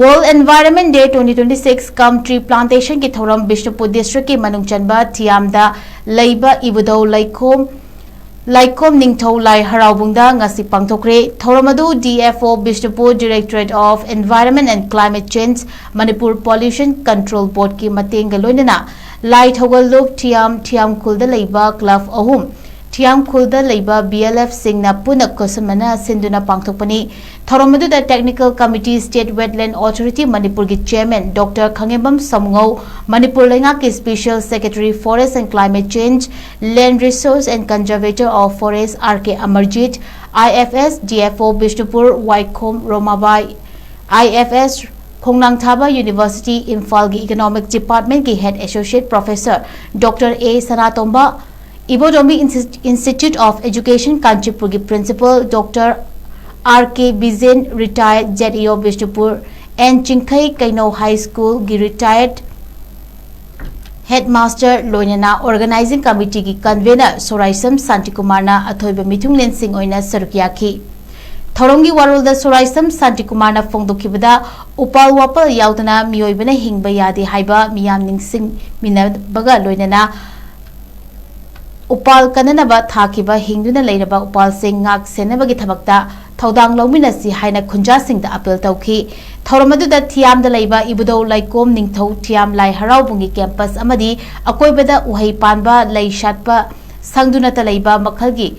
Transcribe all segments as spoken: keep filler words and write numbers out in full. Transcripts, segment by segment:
World Environment Day twenty twenty-six cum Tree Plantation ꯒꯤ ꯊꯧꯔꯝ Bishnupur district ꯀꯤ ꯃꯅꯨꯡ ꯆꯟꯕ ꯊꯤꯌꯥꯝꯗ ꯂꯩꯕ ꯏꯕꯨꯙꯧ ꯂꯩꯈꯣꯝ ꯂꯩꯈꯣꯝ ꯅꯤꯡꯊꯧ ꯂꯥꯏ ꯍꯔꯥꯎꯕꯨꯡꯗ ꯉꯁꯤ ꯄꯥꯡꯊꯣꯛꯈ꯭ꯔꯦ꯫ ꯊꯧꯔꯝ ꯑꯗꯨ D F O Bishnupur, Directorate of Environment and Climate Change, Manipur Pollution Control Board ꯀꯤ ꯃꯇꯦꯡꯒ ꯂꯣꯏꯅꯅ ꯂꯥꯏ ꯊꯧꯒꯜ ꯂꯨꯞ ꯊꯤꯌꯥꯝ ꯊꯤꯌꯥꯝ ꯈꯨꯜꯗ ꯂꯩꯕ club ꯑꯍꯨꯝ ꯊꯤꯌꯥꯝ ꯈꯨꯜꯗ ꯂꯩꯕ B L F ꯁꯤꯡꯅ ꯄꯨꯟꯅ ꯈꯨꯠꯁꯝꯅꯅ ꯁꯤꯟꯗꯨꯅ ꯄꯥꯡꯊꯣꯛꯄꯅꯤ꯫ ꯊꯧꯔꯝ ꯑꯗꯨꯗ Technical Committee, State Wetland Authority ꯃꯅꯤꯄꯨꯔꯒꯤ Chairman Doctor ꯈꯪꯉꯦꯝꯕꯝ ꯁꯥꯃꯨꯉꯧ, ꯃꯅꯤꯄꯨꯔ ꯂꯩꯉꯥꯛꯀꯤ Special Secretary Forest and Climate Change, Land Resource and Conservator of Forest R K Amarjit, I F S, D F O Bishnupur ꯋꯥꯏꯈꯣꯝ ꯔꯣꯃꯥꯕꯥꯏ, I F S, ꯈꯣꯡꯅꯥꯡꯊꯥꯕ University ꯏꯝꯐꯥꯜꯒꯤ Economic Department ꯀꯤ Head Associate Professor Doctor A Sanatomba, Ibodomi Insti-, Institute of Education ꯀꯥꯟꯆꯤꯄꯨꯔꯒꯤ Principal Doctor R K ꯕꯤꯖꯦꯟ, Retired Z E O Bishnupur, N ꯆꯤꯡꯈꯩ ꯀꯩꯅꯧ High School ꯒꯤ Retired Headmaster, ꯂꯣꯏꯅꯅ Organizing Committee ꯒꯤ Convener ꯁꯣꯔꯥꯏꯁꯝ ꯁꯥꯟꯇꯤꯀꯨꯃꯥꯔꯅ ꯑꯊꯣꯏꯕ ꯃꯤꯊꯨꯡꯂꯦꯟꯁꯤꯡ ꯑꯣꯏꯅ ꯁꯔꯨꯛ ꯌꯥꯈꯤ꯫ ꯊꯧꯔꯝꯒꯤ ꯋꯥꯔꯣꯜꯗ ꯁꯣꯔꯥꯏꯁꯝ ꯁꯥꯟꯇꯤꯀꯨꯃꯥꯔꯅ ꯐꯣꯡꯗꯣꯛꯈꯤꯕꯗ, ꯎꯄꯥꯜ ꯋꯥꯄꯥꯜ ꯌꯥꯎꯗꯅ ꯃꯤꯑꯣꯏꯕꯅ ꯍꯤꯡꯕ ꯌꯥꯗꯦ ꯍꯥꯏꯕ ꯃꯤꯌꯥꯝ ꯅꯤꯡꯁꯤꯡꯃꯤꯟꯅꯕꯒ ꯂꯣꯏꯅꯅ ꯎꯄꯥꯜ ꯀꯟꯅꯅꯕ ꯊꯥꯈꯤꯕ ꯍꯤꯡꯗꯨꯅ ꯂꯩꯔꯕ ꯎꯄꯥꯜꯁꯤꯡ ꯉꯥꯛ ꯁꯦꯟꯅꯕꯒꯤ ꯊꯕꯛꯇ ꯊꯧꯗꯥꯡ ꯂꯧꯃꯤꯟꯅꯁꯤ ꯍꯥꯏꯅ ꯈꯨꯟꯖꯥꯁꯤꯡꯗ appeal ꯇꯧꯈꯤ꯫ ꯊꯧꯔꯝ ꯑꯗꯨꯗ ꯊꯤꯌꯥꯝꯗ ꯂꯩꯕ ꯏꯕꯨꯙꯧ ꯂꯩꯀꯣꯝ ꯅꯤꯡꯊꯧ ꯊꯤꯌꯥꯝ ꯂꯥꯏ ꯍꯔꯥꯎꯕꯨꯡꯒꯤ campus ꯑꯃꯗꯤ ꯑꯀꯣꯏꯕꯗ ꯎꯍꯩ ꯄꯥꯟꯕ, ꯂꯩ ꯁꯥꯠꯄ, ꯁꯪꯗꯨꯅꯇ ꯂꯩꯕ ꯃꯈꯜꯒꯤ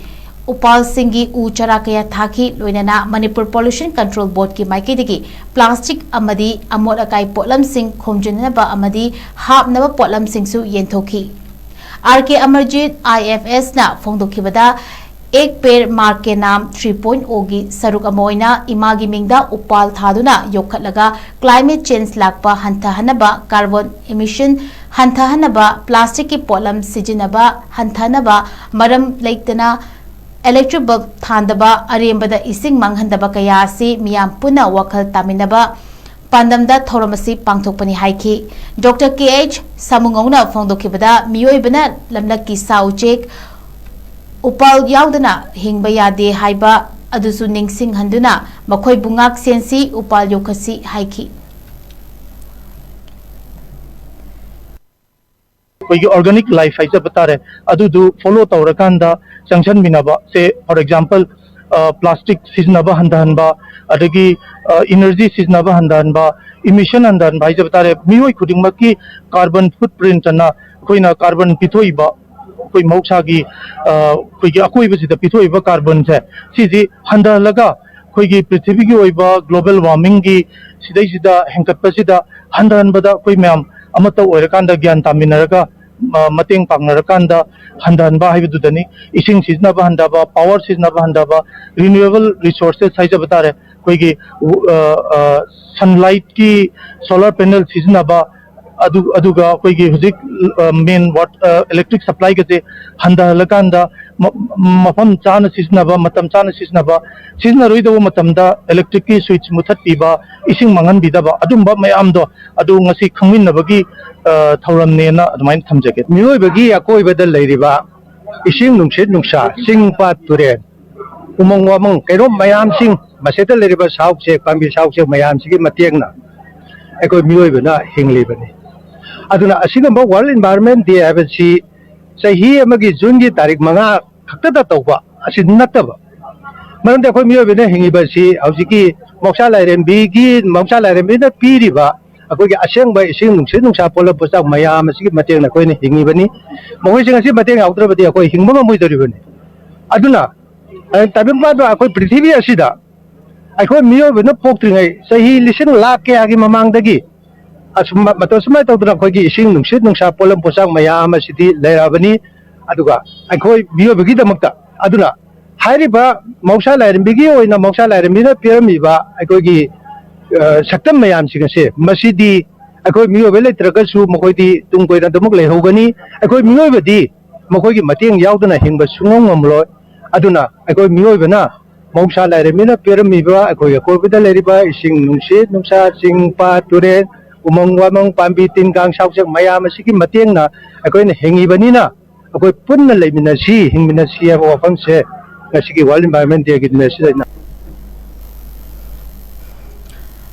ꯎꯄꯥꯜꯁꯤꯡꯒꯤ ꯎ ꯆꯥꯔꯥ ꯀꯌꯥ ꯊꯥꯈꯤ꯫ ꯂꯣꯏꯅꯅ ꯃꯅꯤꯄꯨꯔ Pollution Control Board ꯀꯤ ꯃꯥꯏꯀꯩꯗꯒꯤ plastic ꯑꯃꯗꯤ ꯑꯃꯣꯠ ꯑꯀꯥꯏ ꯄꯣꯠꯂꯝꯁꯤꯡ ꯈꯣꯝꯖꯤꯟꯅꯕ ꯑꯃꯗꯤ ꯍꯥꯞꯅꯕ ꯄꯣꯠꯂꯝꯁꯤꯡꯁꯨ ꯌꯦꯟꯊꯣꯛꯈꯤ꯫ R K Amarjit, I F S ꯅ ꯐꯣꯡꯗꯣꯛꯈꯤꯕꯗ, Ek Ped Maa Ke Naam three point O ꯒꯤ ꯁꯔꯨꯛ ꯑꯃ ꯑꯣꯏꯅ ꯏꯃꯥꯒꯤ ꯃꯤꯡꯗ ꯎꯄꯥꯜ ꯊꯥꯗꯨꯅ ꯌꯣꯛꯈꯠꯂꯒ climate change ꯂꯥꯛꯄ ꯍꯟꯊꯍꯟꯅꯕ, carbon emission ꯍꯟꯊꯍꯟꯅꯕ, plastic ꯀꯤ ꯄꯣꯠꯂꯝ ꯁꯤꯖꯤꯟꯅꯕ ꯍꯟꯊꯍꯟꯅꯕ, ꯃꯔꯝ ꯂꯩꯇꯅ electric bulb ꯊꯥꯟꯗꯕ, ꯑꯔꯦꯝꯕꯗ ꯏꯁꯤꯡ ꯃꯥꯡꯍꯟꯗꯕ ꯀꯌꯥ ꯑꯁꯤ ꯃꯤꯌꯥꯝ ꯄꯨꯟꯅ ꯋꯥꯈꯜ ꯇꯥꯃꯤꯟꯅꯕ ꯄꯥꯟꯗꯝꯗ ꯊꯧꯔꯝ ꯑꯁꯤ ꯄꯥꯡꯊꯣꯛꯄꯅꯤ ꯍꯥꯏꯈꯤ꯫ Doctor K H ꯁꯥꯃꯨꯉꯧꯅ ꯐꯣꯡꯗꯣꯛꯈꯤꯕꯗ, ꯃꯤꯑꯣꯏꯕꯅ ꯂꯝꯂꯛꯀꯤ ꯁꯥ ꯎꯆꯦꯛ ꯎꯄꯥꯜ ꯌꯥꯎꯗꯅ ꯍꯤꯡꯕ ꯌꯥꯗꯦ ꯍꯥꯏꯕ ꯑꯗꯨꯁꯨ ꯅꯤꯡꯁꯤꯡꯍꯟꯗꯨꯅ ꯃꯈꯣꯏꯕꯨ ꯉꯥꯛ ꯁꯦꯟꯁꯤ, ꯎꯄꯥꯜ ꯌꯣꯛꯈꯠꯁꯤ ꯍꯥꯏꯈꯤ꯫ ꯑꯩꯈꯣꯏꯒꯤ organic life ꯍꯥꯏꯖꯕ ꯇꯥꯔꯦ, ꯑꯗꯨꯗꯨ follow ꯇꯧꯔꯀꯥꯟꯗ ꯆꯪꯁꯟꯃꯤꯟꯅꯕ꯫ ꯁꯦ, for example, plastic ꯁꯤꯖꯤꯟꯅꯕ ꯍꯟꯊꯍꯟꯕ, ꯑꯗꯒꯤ energy ꯁꯤꯖꯤꯟꯅꯕ ꯍꯟꯊꯍꯟꯕ, emission ꯍꯟꯊꯍꯟꯕ ꯍꯥꯏꯖꯕ ꯇꯥꯔꯦ꯫ ꯃꯤꯑꯣꯏ ꯈꯨꯗꯤꯡꯃꯛꯀꯤ carbon footprint ꯑꯅ ꯑꯩꯈꯣꯏꯅ carbon ꯄꯤꯊꯣꯛꯏꯕ, ꯑꯩꯈꯣꯏ ꯃꯍꯧꯁꯥꯒꯤ ꯑꯩꯈꯣꯏꯒꯤ ꯑꯀꯣꯏꯕꯁꯤꯗ ꯄꯤꯊꯣꯛꯏꯕ carbon ꯁꯦ, ꯁꯤꯁꯤ ꯍꯟꯊꯍꯜꯂꯒ ꯑꯩꯈꯣꯏꯒꯤ ꯄ꯭ꯔꯤꯊꯤꯕꯤꯒꯤ ꯑꯣꯏꯕ global warming ꯒꯤ ꯁꯤꯗꯩꯁꯤꯗ ꯍꯦꯟꯒꯠꯄꯁꯤꯗ ꯍꯟꯊꯍꯟꯕꯗ ꯑꯩꯈꯣꯏ ꯃꯌꯥꯝ ꯑꯃꯠꯇ ꯑꯣꯏꯔꯀꯥꯟꯗ, ꯒ꯭ꯌꯥꯟ ꯇꯥꯃꯤꯟꯅꯔꯒ, ꯑ, ꯃꯇꯦꯡ ꯄꯥꯡꯅꯔꯀꯥꯟꯗ ꯍꯟꯊꯍꯟꯕ ꯍꯥꯏꯕꯗꯨꯗꯅꯤ꯫ ꯏꯁꯤꯡ ꯁꯤꯖꯤꯟꯅꯕ ꯍꯟꯊꯕ, power ꯁꯤꯖꯤꯟꯅꯕ ꯍꯟꯊꯕ, renewable resources ꯍꯥꯏꯖꯕ ꯇꯥꯔꯦ, ꯑꯩꯈꯣꯏꯒꯤ, ꯑ, ꯑ, sunlight ꯀꯤ, solar panel ꯁꯤꯖꯤꯟꯅꯕ, ꯑꯗꯨ-, ꯑꯗꯨꯒ ꯑꯩꯈꯣꯏꯒꯤ ꯍꯧꯖꯤꯛ, ꯑ, main wat-, ꯑ, electric supply ꯒꯁꯦ ꯍꯟꯊꯍꯜꯂꯀꯥꯟꯗ ꯃ-, ꯃꯐꯝ ꯆꯥꯅ ꯁꯤꯖꯤꯟꯅꯕ, ꯃꯇꯝ ꯆꯥꯅ ꯁꯤꯖꯤꯟꯅꯕ, ꯁꯤꯖꯤꯟꯅꯔꯣꯏꯗꯧꯕ ꯃꯇꯝꯗ electric ꯀꯤ switch ꯃꯨꯊꯠꯄꯤꯕ, ꯏꯁꯤꯡ ꯃꯥꯡꯍꯟꯕꯤꯗꯕ, ꯑꯗꯨꯝꯕ ꯃꯌꯥꯝꯗꯣ ꯑꯗꯨ ꯉꯁꯤ ꯈꯪꯃꯤꯟꯅꯕꯒꯤ, ꯑ, ꯊꯧꯔꯝꯅꯦꯅ ꯑꯗꯨꯃꯥꯏꯅ ꯊꯝꯖꯒꯦ꯫ ꯃꯤꯑꯣꯏꯕꯒꯤ ꯑꯀꯣꯏꯕꯗ ꯂꯩꯔꯤꯕ ꯏꯁꯤꯡ, ꯅꯨꯡꯁꯤꯠ, ꯅꯨꯡꯁꯥ, ꯆꯤꯡ, ꯄꯥꯠ, ꯇꯨꯔꯦꯜ, ꯎꯃꯪ ꯋꯥꯃꯪ, ꯀꯩꯔꯣꯝ ꯃꯌꯥꯝꯁꯤꯡ, ꯃꯁꯤꯗ ꯂꯩꯔꯤꯕ ꯁꯥ ꯎꯆꯦꯛ, ꯄꯥꯝꯕꯤ ꯁꯥ ꯎꯆꯦꯛ ꯃꯌꯥꯝꯁꯤꯒꯤ ꯃꯇꯦꯡꯅ ꯑꯩꯈꯣꯏ ꯃꯤꯑꯣꯏꯕꯅ ꯍꯤꯡꯂꯤꯕꯅꯤ꯫ ꯑꯗꯨꯅ ꯑꯁꯤꯒꯨꯝꯕ World Environment Day ꯍꯥꯏꯕꯁꯤ ꯆꯍꯤ ꯑꯃꯒꯤ ꯖꯨꯟꯒꯤ ꯇꯥꯔꯤꯛ ꯃꯉꯥ ꯈꯛꯇꯗ ꯇꯧꯕ ꯑꯁꯤ ꯅꯠꯇꯕ, ꯃꯔꯝꯗꯤ ꯑꯩꯈꯣꯏ ꯃꯤꯑꯣꯏꯕꯅ ꯍꯤꯡꯉꯤꯕ ꯑꯁꯤ ꯍꯧꯖꯤꯛꯀꯤ ꯃꯍꯧꯁꯥ ꯂꯥꯏꯔꯦꯝꯕꯤꯒꯤ, ꯃꯍꯧꯁꯥ ꯂꯥꯏꯔꯦꯝꯕꯤꯅ ꯄꯤꯔꯤꯕ ꯑꯩꯈꯣꯏꯒꯤ ꯑꯁꯦꯡꯕ ꯏꯁꯤꯡ, ꯅꯨꯡꯁꯤꯠ, ꯅꯨꯡꯁꯥ, ꯄꯣꯠꯂꯝ ꯄꯣꯠꯆꯥꯛ ꯃꯌꯥꯝ ꯑꯁꯤꯒꯤ ꯃꯇꯦꯡꯅ ꯑꯩꯈꯣꯏꯅ ꯍꯤꯡꯉꯤꯕꯅꯤ꯫ ꯃꯈꯣꯏꯁꯤꯡ ꯑꯁꯤ ꯃꯇꯦꯡ ꯌꯥꯎꯗ꯭ꯔꯕꯗꯤ ꯑꯩꯈꯣꯏ ꯍꯤꯡꯕ ꯉꯝꯃꯣꯏꯗꯧꯔꯤꯕꯅꯤ꯫ ꯑꯗꯨꯅ, ꯑ, ꯇꯥꯏꯕꯪꯄꯥꯟꯕ ꯑꯩꯈꯣꯏ ꯄ꯭ꯔꯤꯊꯤꯕꯤ ꯑꯁꯤꯗ ꯑꯩꯈꯣꯏ ꯃꯤꯑꯣꯏꯕꯅ ꯄꯣꯛꯇ꯭ꯔꯤꯉꯩ ꯆꯍꯤ ꯂꯤꯁꯤꯡ ꯂꯥꯈ ꯀꯌꯥꯒꯤ ꯃꯃꯥꯡꯗꯒꯤ ꯑꯁꯨꯝ ꯃꯇꯧ ꯁꯨꯃꯥꯏꯅ ꯇꯧꯗꯅ ꯑꯩꯈꯣꯏꯒꯤ ꯏꯁꯤꯡ, ꯅꯨꯡꯁꯤꯠ, ꯅꯨꯡꯁꯥ, ꯄꯣꯠꯂꯝ ꯄꯣꯠꯆꯥꯛ ꯃꯌꯥꯝ ꯑꯁꯤꯗꯤ ꯂꯩꯔꯛꯑꯕꯅꯤ꯫ ꯑꯗꯨꯒ ꯑꯩꯈꯣꯏ ꯃꯤꯑꯣꯏꯕꯒꯤꯗꯃꯛꯇ, ꯑꯗꯨꯅ ꯍꯥꯏꯔꯤꯕ ꯃꯍꯧꯁꯥ ꯂꯥꯏꯔꯦꯝꯕꯤꯒꯤ ꯑꯣꯏꯅ ꯃꯍꯧꯁꯥ ꯂꯥꯏꯔꯦꯝꯕꯤꯅ ꯄꯤꯔꯝꯃꯤꯕ ꯑꯩꯈꯣꯏꯒꯤ, ꯑ, ꯁꯛꯇꯝ ꯃꯌꯥꯝꯁꯤꯡ ꯑꯁꯦ, ꯃꯁꯤꯗꯤ ꯑꯩꯈꯣꯏ ꯃꯤꯑꯣꯏꯕ ꯂꯩꯇ꯭ꯔꯒꯁꯨ ꯃꯈꯣꯏꯗꯤ ꯇꯨꯡ ꯀꯣꯏꯅ ꯑꯗꯨꯃꯛ ꯂꯩꯍꯧꯒꯅꯤ꯫ ꯑꯩꯈꯣꯏ ꯃꯤꯑꯣꯏꯕꯗꯤ ꯃꯈꯣꯏꯒꯤ ꯃꯇꯦꯡ ꯌꯥꯎꯗꯅ ꯍꯤꯡꯕ ꯁꯨꯡꯉꯝ ꯉꯝꯂꯣꯏ꯫ ꯑꯗꯨꯅ ꯑꯩꯈꯣꯏ ꯃꯤꯑꯣꯏꯕꯅ ꯃꯍꯧꯁꯥ ꯂꯥꯏꯔꯦꯝꯕꯤꯅ ꯄꯤꯔꯝꯃꯤꯕ ꯑꯩꯈꯣꯏꯒꯤ ꯑꯀꯣꯏꯕꯗ ꯂꯩꯔꯤꯕ ꯏꯁꯤꯡ, ꯅꯨꯡꯁꯤꯠ, ꯅꯨꯡꯁꯥ, ꯆꯤꯡ, ꯄꯥꯠ, ꯇꯨꯔꯦꯜ, ꯎꯃꯪ ꯋꯥꯃꯪ, ꯄꯥꯝꯕꯤ, ꯇꯤꯟ ꯀꯥꯡ, ꯁꯥ ꯎꯆꯦꯛ ꯃꯌꯥꯝ ꯑꯁꯤꯒꯤ ꯃꯇꯦꯡꯅ ꯑꯩꯈꯣꯏꯅ ꯍꯤꯡꯉꯤꯕꯅꯤꯅ, ꯑꯩꯈꯣꯏ ꯄꯨꯟꯅ ꯂꯩꯃꯤꯟꯅꯁꯤ, ꯍꯤꯡꯃꯤꯟꯅꯁꯤ ꯍꯥꯏꯕ ꯋꯥꯐꯝꯁꯦ ꯉꯁꯤꯒꯤ World Environment Day ꯒꯤ ꯅꯨꯃꯤꯠ ꯑꯁꯤꯗ ꯑꯩꯅ